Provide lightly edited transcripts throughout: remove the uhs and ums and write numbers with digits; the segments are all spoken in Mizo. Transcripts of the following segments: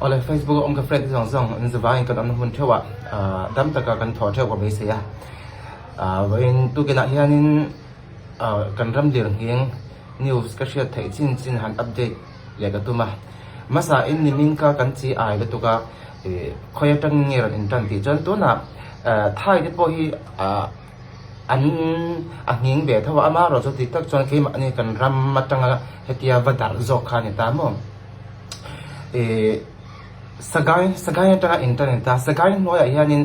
Awle, Facebook a awm ka friend te zawng zawng an zavangin kan awmna hmun theuh ah dam taka kan thawh theuh ka beisei a. Vawiin tukinah hianin kan ram lirnghing news ka hriat theih chin chin han update leh ka tum a. Hmasa in nimin kha kan chi ai lutuk a, khawi atangin nge rawn intan tih chuan tunah Thai te pawh hi an a nghing ve tho a, amaherawh chu dik tak chuan keimahni kan ram atanga hetia va darh zawk kha a ni ta maw. Ih Sagai Sagai atanga intan a ni ta, Sagai hnuaiah hianin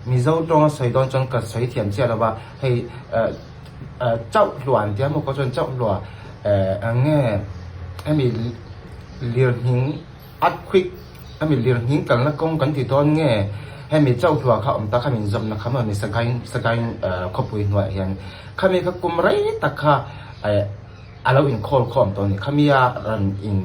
Mizo tawnga sawi dawn chuan ka sawi thiam chiah lo va, hei eh chauh hluah an tia maw kawh chuan chauh hluah eh eng nge hemi lirnghing earthquake hemi lirnghing kalna kawng kan ti dawn nge hemi chauh hluah kha awm ta kha min zawmna kha maw hemi Sagai Sagai eh khawpui hnuaiah hian khami kha kum rei tak kha eh a lo inkhawl khawm tawh a ni khami a rawn in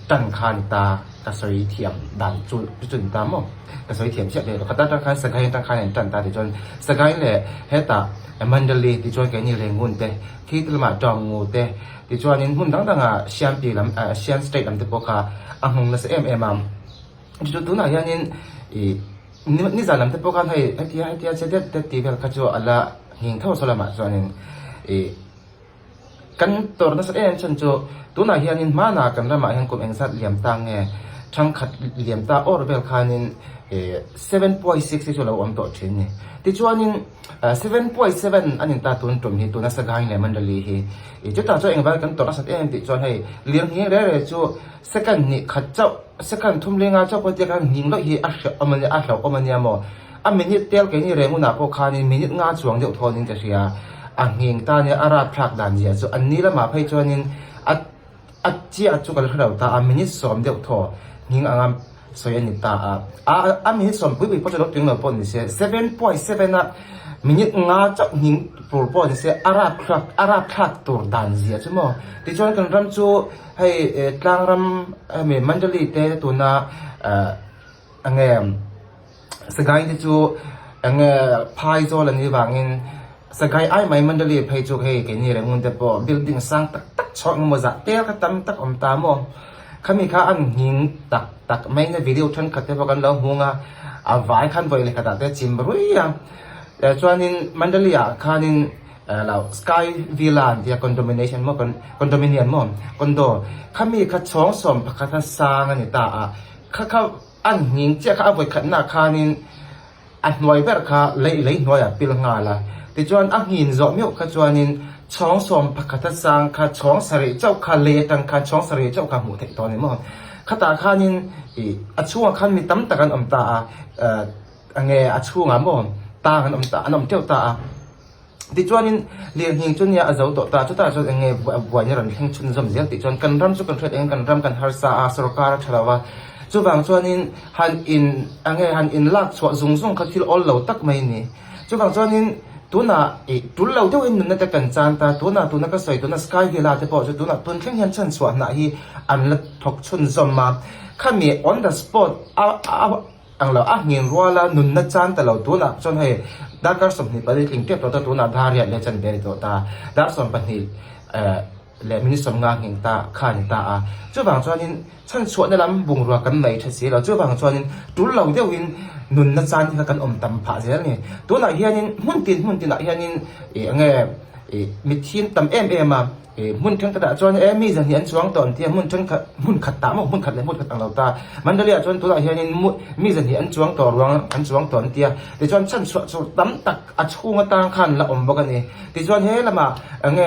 tan kha ni ta ka sawi thiam dan chu chu ni ta maw ka sawi thiam chiah leh lo kha tan khan Sagaing atang khan an tan ta tichuan Sagaing leh hetah Mandalay tichuan keini Rangoon te khi te lamah Taungngu te tichuanin hmun dang dangah Siampi lam ah Siam state lam te pawh kha a nghawng nasa em em a chu tunah hianin ih nizan lam te pawh khan hei hetia hetia che det det tih vel kha chu a la nghing tho saw lamah chuanin ih. Kan tawrh nasa em chhan chu tunah hianin hmanah kan ramah hian kum engzat liam ta nge thangkhat liam ta awr vel khanin 7.6 hi chu a lo awm tawh thin ni. Tichuanin 7.7 a ni ta tun tum hi tuna Sagaing leh Mandalay hi. Chutah chuan engvai kan tawrh nasat em tih chuan hei lirnghing reh reh chu second hnih khat chauh second thum lenga chauh pawh tia khan nghing loh hi a hreh awm a nia a hlauhawm a nia maw. A minute tel keini reng hunah pawh khanin minute nga chuang deuh thawnin ka hria. A nghing ta nia a rapthlak dan zia chu an ni lamah phei chuanin a a chiah chu ka la hre lo ta a, minute sawm deuh thaw nghing anga sawi a ni ta a. A a minute sawm pui pui pawh chu lo tling lo pawh ni se, 7.7 a minute nga chauh nghing tur pawh ni se a rapthlak a rapthlak tur dan zia chu maw. Tichuan kan ram chu hei tlang ram hemi Mandalay te tuna Enge Sagai te chu enge phai zawl an nih vangin Sagai ai mai Mandalay phei chu hei keini Rangoon te pawh building sang tak tak chhuak emaw zah tel kha tam tak awm ta maw. Khami kha an nghing tak tak mai na video thenkhat te pawh kan lo hmung a, a vai khan vawi leh khatah te chim rui a. Chuanin Mandalay ah khanin lo Sky Villa an tia condomination maw condominium maw condo khami kha chhawng sawm pakhat a sang a ni ta a. Kha kha a nghing chiah kha a vawi khatnaah khanin a hnuai ber kha lei lei hnuaiah pil nghal a. Tichuan a nghin zawh meuh kha chuanin chhawng sawm pakhat a sang kha chhawng sarih chauh kha lei atang khan chhawng sarih chauh kha hmuh theih tawh a ni maw. Khatah khanin ih a chhungah khan mi tam tak an awm ta a, enge a chhungah maw tang an awm ta an awm teuh ta a. Tichuanin lirnghing chu nia a zo tawh ta, chutah chuan eng nge buaina rawn thleng chhunzawm zel tih chuan kan ram chu kan hriat engin kan ram kan harsa a, sorkar a tha lo a, chuvang chuanin han in eng nge han in lak chhuah zung zung kha thil awl lo tak mai a ni. Chuvang chuanin tunah ih tul lo deuhin nunna te kan chan ta, tunah tuna ka sawi tuna Sky Villa te pawh chu tunah tun thleng hian chhanchhuah hnah hi an la thawk chhunzawm a, khami on the spot a a Ang lo, a ngin ruala nunna chan ta lo tunah chuan hei darkar 24 tling tep tawh ta tunah dar riat leh chan ve ni tawh ta, dar 12 leh minute 50 nghing ta kha ni ta a, chuvang chuanin chhanchhuahna lam bungrua kan nei tha si lo, chuvang chuanin tul lo deuhin nunna chan hi kha kan awm tam phah zel a ni. Tunah hianin hmun tin hmun tinah hianin ih enge ih mithin tam em em a. Hmun thenkhatah chuan e mi zan hi an chuang tawh an ti a, hmun thenkhat hmun khat tah maw hmun khat leh hmun khat ang lo ta. Mandalay ah chuan tunah hianin mi zan hi an chuang tawh ruang an chuang tawh an ti a, tichuan chhanchhuah chu tam tak a chhung atang khan la awm bawk a ni. Tichuan he lamah enge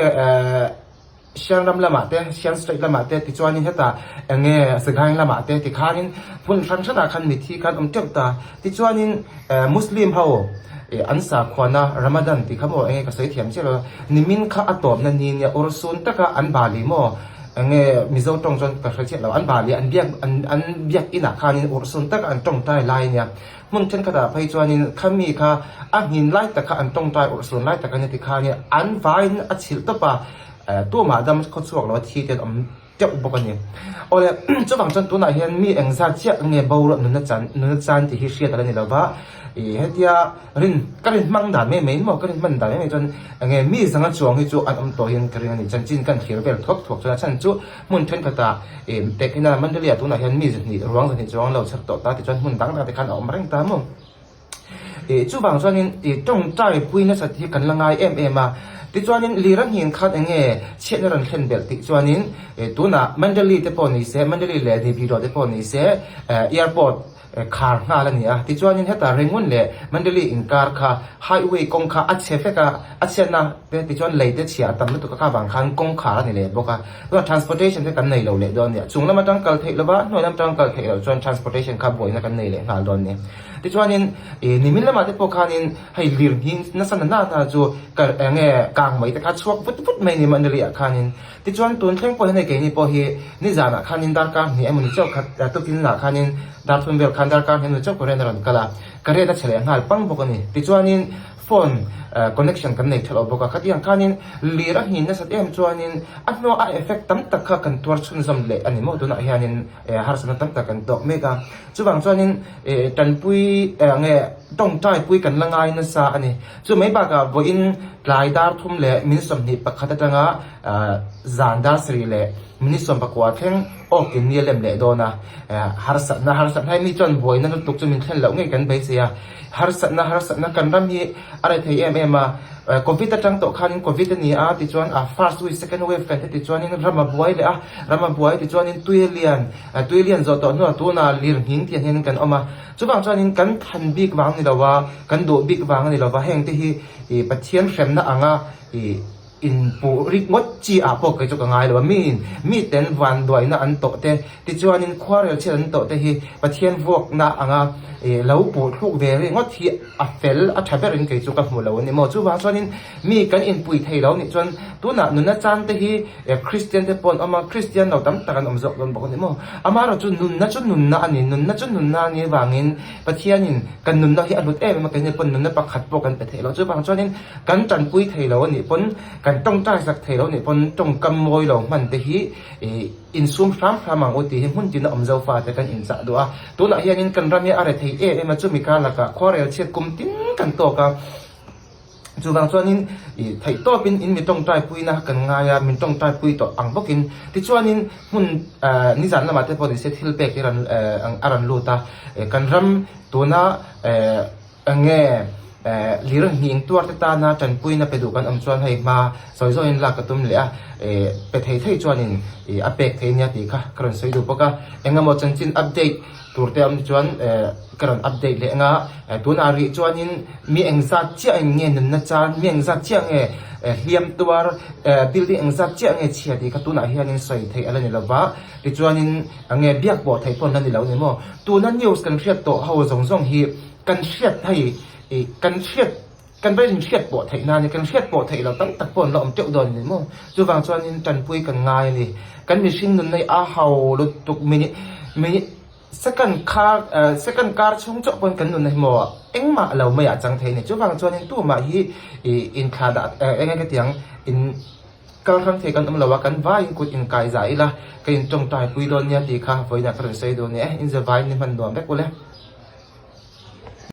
Sianram lamah te Sian State lamah te tichuanin hetah enge Sagaing lamah te tikhanin hmun hran hranah khan mithi khan awm teuh ta. Tichuanin Muslim ho an sakhuana Ramadan tih kha maw enge ka sawi thiam chiah lo a, nimin kha a tawpna ni nia urhsun taka an bali maw enge Mizo tawng chuan ka hre chiah lo, an bali an biak an an biak inah khanin urhsun taka an tawngtai lai ania, hmun thenkhatah phei chuanin khami kha a nghin lai tak kha an tawngtai urhsun lai tak ania tikhanin an vaiin a chhilh tawp a, tumah dam khawchhuak lo a thi te an awm. teuh bawk a ni. Awle, chuvang chuan tunah hian mi engzat chiah nge boruak nunna chan nunna chan tih hi hriat a la ni lo va, ih hetia rin ka rin hmang dan mai mai maw ka rin hman dan mai mai chuan enge mi zanga chuang hi chu an awm tawh hian ka ring a ni. Chanchin kan thlir vel thuak thuak chuan a chhan chu hmun thenkhatah ih Tekhina Mandali ah tunah hian mi zahnih ruang zahnih chuang an lo chhak tawh ta tichuan hmun dang dang te khan a awm reng ta maw. Ih chuvang chuanin ih tawngtai pui nasat hi kan la ngai em em a, tichuanin lir a nghin khan eng nge chhiatna rawn thlen belh tih chuanin ih tunah Mandali te pawh ni se, Mandali leh Nipidawh te pawh ni se eh airport khar nghal a ni a, tichuanin heta Rangoon leh Mandali inkar kha highway kawng kha a chhe vek a, a chhiatna te tichuan lei te chhia a tam lutuk a kha vang khan kawng khar a ni leh bawk a, tunah transportation te kan nei lo leh dawn a ni a, chung lam atang kal theih lova hnuai lam atang kal theih loh chuan transportation kha buaina kan nei leh nghal dawn a ni. Tichuanin ih nimin lamah te pawh khanin hei lir nghin nasa na na chu ka eng nge kang mai te kha chhuak vut vut mai a ni Manali ah khanin. Tichuan tun thleng pawh hian hei keini pawh hi nizanah khanin darkar hnih emawni chauh khat tukin lah khanin dar thum vel khan darkar hnih emawni chauh current a rawn kal a, current a chhe leh nghal pang bawk a ni. Tichuanin phone connection kan nei tha lo bawk a, khatiang khanin lir a nghin nasat em chuanin a hnuah a effect tam tak kha kan tuar chhunzawm leh a ni maw tunah hianin harsatna tam tak kan tawk mek a. Chuvang chuanin tanpui nge tawngtai pui kan la ngai nasa a ni. Chu mai bakah vawiin tlai dar thum leh min 21 atanga zan dar sarih leh minute 19 thleng awk in ni a lem leh dawn a. Harsatna harsatna hi mi chuan buaina lutuk chu min thlen loh ngei kan beisei a. Harsatna harsatna kan ram hi a rei thei em em a. Covid atang tawh khanin Covid a ni a tichuan a first wave second wave kan ti tichuanin ram a buai leh a, ram a buai tichuanin tui a lian. Tui lian zawh tawh hnuah tunah lir nghing tih hian kan awm a, chuvang chuanin kan than bik vang a ni lo a, kan duh bik vang a ni lo va, heng te hi ih Pathian hremna anga ih inpuh rik ngawt chi ah pawh kei chu ka ngai lo a, miin miten vanduaina an tawh te, tichuanin khuarel chhiat an tawh te hi Pathian vuakna anga ih lo puh thluk ve ri ngawt hi a fel a tha berin kei chu ka hmu lo a ni maw, chuvang chuanin mi kan inpui thei lo nih chuan tunah nuna chan te hi Kristian te pawh an awm a, Kristian lo tam tak an awm zawk dawn bawk a ni maw? Amaherawh chu nunna chu nunna a ni, nunna chu nunna a nih avangin Pathianin kan nunna hi a hlut em em a, keini pawn nunna pakhat pawh kan pe thei lo. Chuvang chuanin kan tanpui thei lo a nih pawn, kan tawngtai sak thei lo a nih pawn tawngkam mawi lo hman te hi ih insum hram hram ang u tih hi hmun tina awm zofa te kan inchah duh a. Tunah hianin kan ram hi a rethei em em a, chumi kar lakah khuarel chhiat kum tin kan tawk a. Chuvang chuanin ih theih tawpin in mi tawngtai puina kan ngai a, min tawngtai pui tawh ang bawkin. Tichuanin hmun eh nizan lamah te pawh nise thil pek hi rawn eh a rawn lut a, kan ram tuna eh eng nge eh lir nghing tuar te tana tanpuina pe duh kan awm chuan hei hma sawi zawhin lak ka tum leh a, eh pe thei thei chuanin ih a pek thei nia tih kha ka rawn sawi duh bawk a. Engemaw chanchin update tur te awm chuan eh ka rawn update leh anga tunah rih chuanin mi engzat chiah in nge nunna chan mi engzat chiah nge hliam tuar building engzat chiah nge chhia tih kha tunah hianin sawi theih a la ni lova tichuanin enge biak pawh theih pawh an la ni lo a ni maw tuna news kan hriat tawh ho zawng zawng hi kan hriat hei ih kan hriat Kan va inhriat pawh theih nan i kan hriat pawh theih loh tam tak pawh an la awm teuh dawn a ni maw? Chuvang chuanin tanpui kan ngai a ni. Kan mihring nunna hi a hau lutuk minute minute second kha second kar chhung chauh pawn kan nunna hi maw engmah lo maiah a chang thei a ni. Chuvang chuanin tumah hi ih inthlah dah eng nge ka ti ang in kal hrang thei kan awm lo a, kan vaiin kut inkai zah ila ka intawngtai pui dawn nia tih kha vawiinah ka rawn sawi dawn e. Inzavaiin ni hman nuam vek ule.